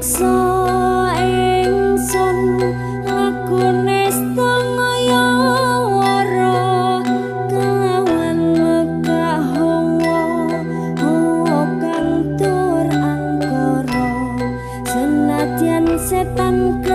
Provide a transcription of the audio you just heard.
Maksa ingsun lakune setengah wara kawan mekah hawa hawa kang tur angkara senadyan setan.